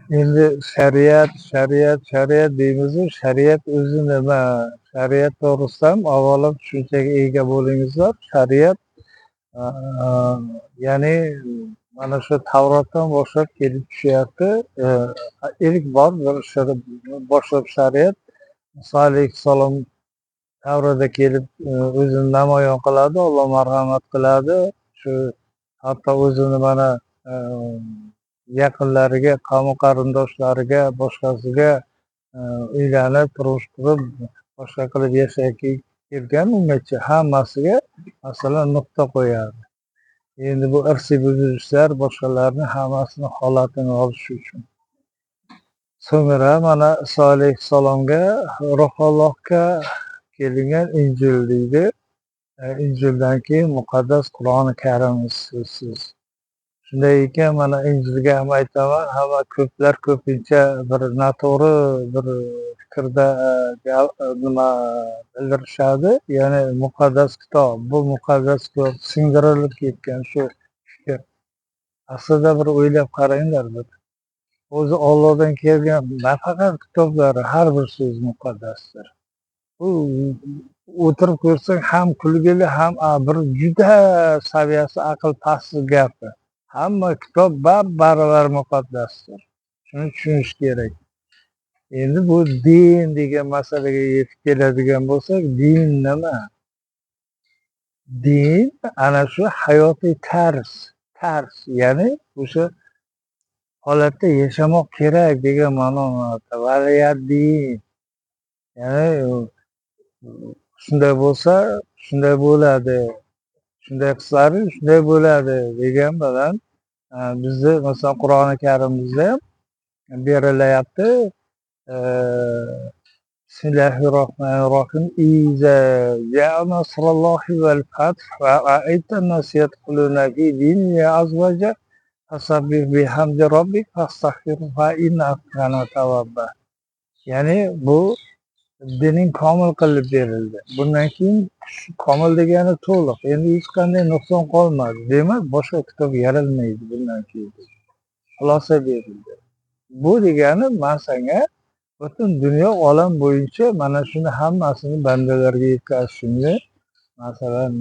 Endi shariat, shariat, shariat deymizu, shariat o'zi nima? Shariat to'g'risida ham avvalo tushunchaga ega bo'lingizlar. Shariat, ya'ni mana shu Tavrotdan boshlab kelib tushyapti. Ilk bor bir boshlab shariat Muso alayhissalom davrida kelib o'zini namoyon qiladi, Alloh marhamat qiladi. Shu hatto o'zini mana yaqinlariga, qavm qarindoshlariga, boshqasiga uylanib, turmush qurib, boshqa qilib yashab kelgan ungacha hammasiga masalan nuqta qo'yadi. Endi bu irsiy buzilishlar boshqalarni hammasini holatini olish uchun. So'ngra mana Iso alayhissalomga Ruhullohga kelingan Injil deydi. Injildan keyin muqaddas Qur'oni Karim so'zsiz. Shunday ekan, mana Injilga ham aytaman, hamma ko'plar ko'pincha bir noto'g'ri bir fikrda nima bildirishadi. Ya'ni muqaddas kitob, bu muqaddas kitob singdirilib ketgan shu fikr. Aslida bir o'ylab qaranglar bir. O'zi Allohdan kelgan nafaqat kitoblari, har bir so'z muqaddasdir. Bu o'tirib ko'rsang ham kulgili, ham bir juda saviyasi aql past gapi. Hamma kitob bab-baravar muqaddasdir. Shuni tushunish kerak. Endi bu din degan masalaga yetib keladigan bo'lsak, din nima? Din ana shu hayotiy tarz, tarz, ya'ni o'sha holatda yashamoq kerak degan ma'noni anglatadi. Din. Ya'ni shunday bo'lsa, shunday bo'ladi. Shunday qilsangiz, shunday bo'ladi degan bilan bizni masalan Qur'oni Karimimizda ham berilyapti. Bismillahirrohmanirrohim. Iza ja'a nasrullohi val fath va ra'ayta an-nas yadkhuluna fi dinillahi azwaja fasabbih bihamdi robbik fastaghfirhu fa innahu kana tawwaba. Ya'ni bu dining komil qilib berildi. Bundan keyin komil degani to'liq. Endi hech qanday nuqson qolmadi. Demak, boshqa kitob yaralmaydi bundan keyin. Xulosa berildi. Bu degani man senga butun dunyo olam bo'yicha mana shuni hammasini bandalarga yetkazishimni masalan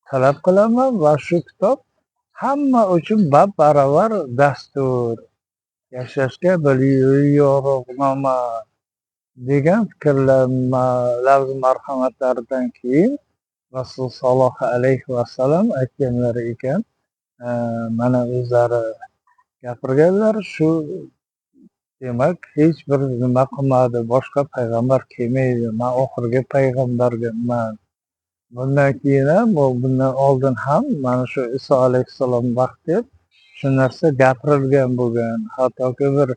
talab qilaman va shu kitob hamma uchun bab-baravar dastur, yashashga bir yo'riqnoma degan fikrlar lafz marhamatlaridan keyin Rasul sollallohu alayhi vasallam aytganlari ekan, mana o'zlari gapirganlar shu. Demak, hech bir nima qilmadi, boshqa payg'ambar kelmaydi, man oxirgi payg'ambarman. Bundan keyin ham, bundan oldin ham mana shu Iso alayhissalom vaqti shu narsa gapirilgan bo'lgan. Hattoki bir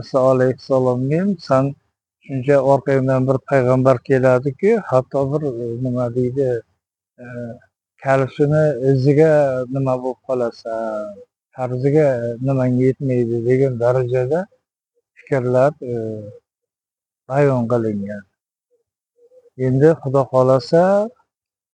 Iso alayhissalomga ham san shuncha orqangdan bir payg'ambar keladiki, hatto bir nima deydi, kalishini iziga nima bo'lib qolasan, tarziga nimang yetmaydi degan darajada fikrlar bayon qilingan. Endi Xudo xohlasa